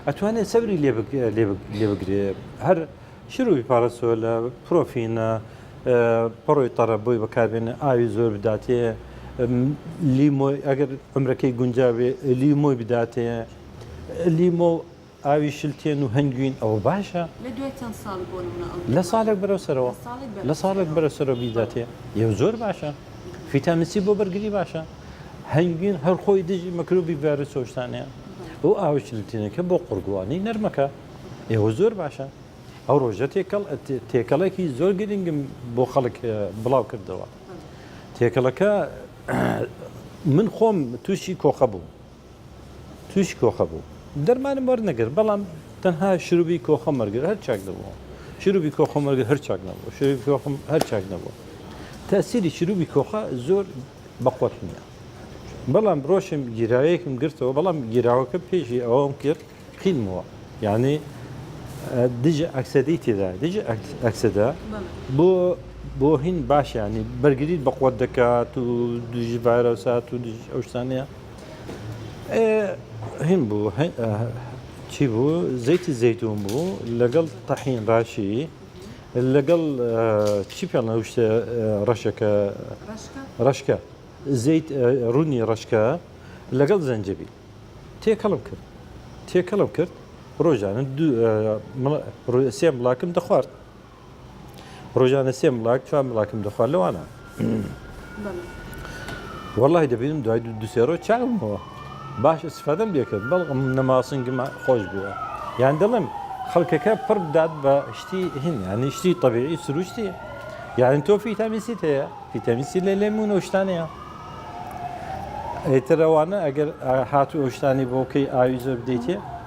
ئەتوانێت سەبری لێ بگرێ هەر شروبی پارەسۆلە پرۆفینە پەڕۆی تەڕە بۆی بەکاربێنە ئاوی زۆر بداتێ لیمۆی ئەگەر عمرەکەی گونجاوێ لیمۆی بداتێ لیمۆ ئاوی شلتێن و هەنگوین ئەوە باشە. لە دوای چەند ساڵ بۆ نمونە ئەو لە ساڵێک بەرەو سەرەوە لە ساڵێک بەرەو سەرەوە بیداتێ یە زۆر باشە فیتامین سی بۆ بەرگری باشە هەنگوین هەر خۆی دژی مەکروبی ڤایرۆس و شتانەیە ئەو ئاوی شلتێنەکە بۆ قوڕگوانی نەرمەکە ئێوە زۆر باشە ئەو ڕۆژە تێکەڵ تێکەڵێکی زۆر گرنگم بۆ خەڵک بڵاو کردەوە تێکەڵەکە من خۆم تووشی کۆخە بوو تووشی کۆخە بوو دەرمانم وەرنەگرت بەڵام تەنها شروبی کۆخەم وەرگرت هەر چاک دەبوو شروبی کۆخەم وەرگرت هەر چاک نەبوو شروبی کۆخم هەر چاک نەبوو تەسیری شروبی کۆخە زۆر بەقوت نییە بەڵام ڕۆشم گیراوەیەکم گرتەوە بەڵام گیراوەکە پێشی ئەوەم کرد قیلمەوە یعنی دژە ئەکسەدەی تێدا دژە ئەکسەدە بۆ بۆ هین باش ینی بەرگریت بەقوت دەکات و دژی ڤایرۆسات و دژ ئەو شتانەیە هین بوو چی بوو زەیتی زەیتون بوو لەگەڵ تەحین ڕاشی لەگەڵ چی پێڵە شتە ڕەشەکە ڕەشکە زەیت ڕوونی ڕەشکە لەگەڵ زەنجەبیل تێکەڵم کرد تێکەڵم کرد ڕۆژانە سێ مڵاکم دەخوارد ڕۆژانە سێ مڵاک چوار مڵاکم دەخوارد لەوانە وەڵی دەبینم دوای دو سێ ڕۆژ چاکبوومەوە باش استفادەم لێکرد بەڵام نەماسنگم خۆش بووە یان دەڵێم خەڵکەکە پڕ بدات بە شتی هین ینی شتی طبیعی سروشتی یعنی تۆ فیتامین سیت هەیە فیتامین سی لە لێمون و شتانەیە ئیتر ئەوانە ئەگەر هاتوو ئەو شتانی بۆکەی ئاوی زۆر بدەیتێ.